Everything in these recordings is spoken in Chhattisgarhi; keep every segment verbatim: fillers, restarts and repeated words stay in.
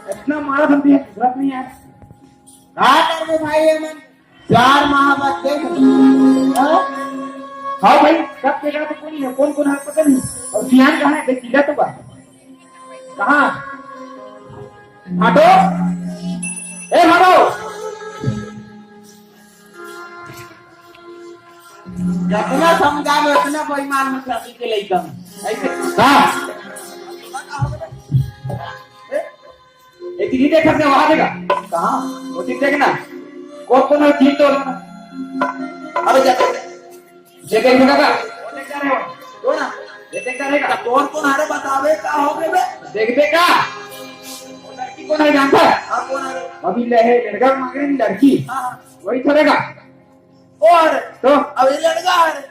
इतना मारा था, दूसरा नहीं आया। का करबे भाई, ये मन चार माह बाद देख। हाँ? हाँ भाई, कब के तो कोई नहीं, कौन कौन है पता नहीं। और सियान कहाँ है? देख, चिल्ला तो बात। कहाँ? हटो। ए, हटो। जितना समझा लो, इतना बेईमान मत कर, अभी के लइका। ऐसे। का? ए, एक ही देखा से वहां देखा। कहाँ? वो चीज देखना। कौन कौन है, चीज तो। अबे जाते। ये देख बेटा का? वो देख जा रहे हो। कौन है? ये देख जा रहेगा। तो कौन कौन हरे बतावे का हो गए बे? देख दे का? वो लड़की कौन है जानता है? हाँ, कौन है? अभी ले है, लड़का मांग रहे हैं, लड़की। हाँ, हाँ। वही छोड़ेगा। और तो? अब ये लड़का है,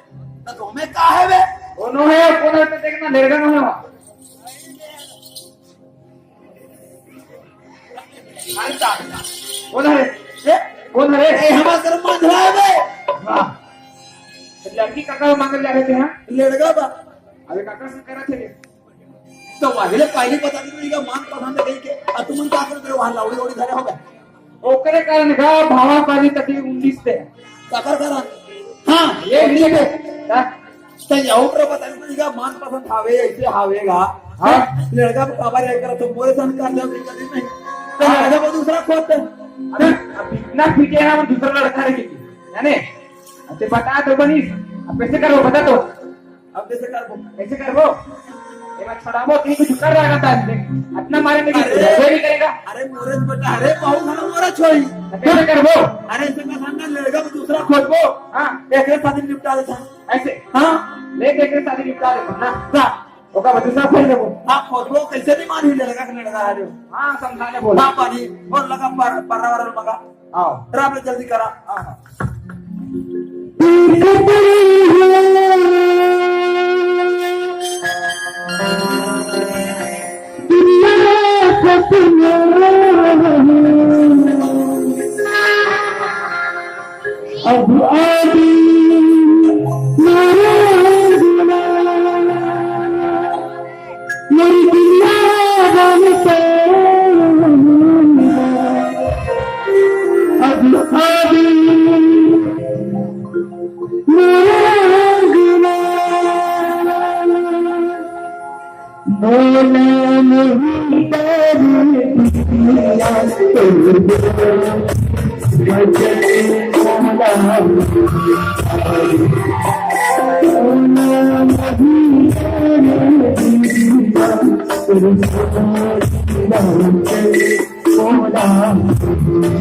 तो तुम्हें का है बे? वो नो है, कौन है तो देखना, लड़का नो है वहाँ। अरे दादा। कौन है? ए? कौन है? ए, हमारे घर मंझला है बे। वाह। लड़की काका मांगल जा रहे थे, हाँ? लड़का बा। अरे काका से करा थे। तो वाहिले पहले पता नहीं का मान पसंद है के, अब तुम का करते हो वहाँ लौड़ी वौड़ी धरे हो बे? ओकरे कारण का भावा पाली तकलीफ उन्नीस थे। काकर कारण? हाँ, ये भी है। हाँ? त यहू पर पता नहीं का मान पसंद हावे, ऐसे हावेगा। हाँ? लड़का को काबर ये करत हो, मोरे सन कर ले, अभी कभी नहीं। तो लड़का को दूसरा खोजते। अरे, अब इतना पीटे ना, वो दूसरा लड़का रखे, है ने? अच्छा, बता तो बनीस, अब कैसे करो, बता तो। अब कैसे करबो? कैसे करबो? ये बात छोड़ाबो, तू कुछ कर रहा था, इतना मारे में कि अरे, ये भी करेगा। अरे, मोरे बेटा, अरे, बहुत घना मोरे छोई। तो कैसे करबो? अरे, ऐसे का सामने लड़का को दूसरा खोजबो। हाँ। एकरे शादी निपटा देता। ऐसे? हाँ। ले, एकरे शादी निपटा देता ना। जा। ओका बाद दूसरा खोज देबो। हाँ, खोजबो, कैसे नहीं मानी लड़का के लड़का आ रहे हो। हाँ, समझा ले बोल। हाँ, पानी, और लगा पर, पर्रा वरा लगा। आओ। राम ने जल्दी करा। हाँ, हाँ। अब आदि मेरे गुना मेरी दुनिया बन के अब आदि मेरे अंगना मोला नहीं कर दिया।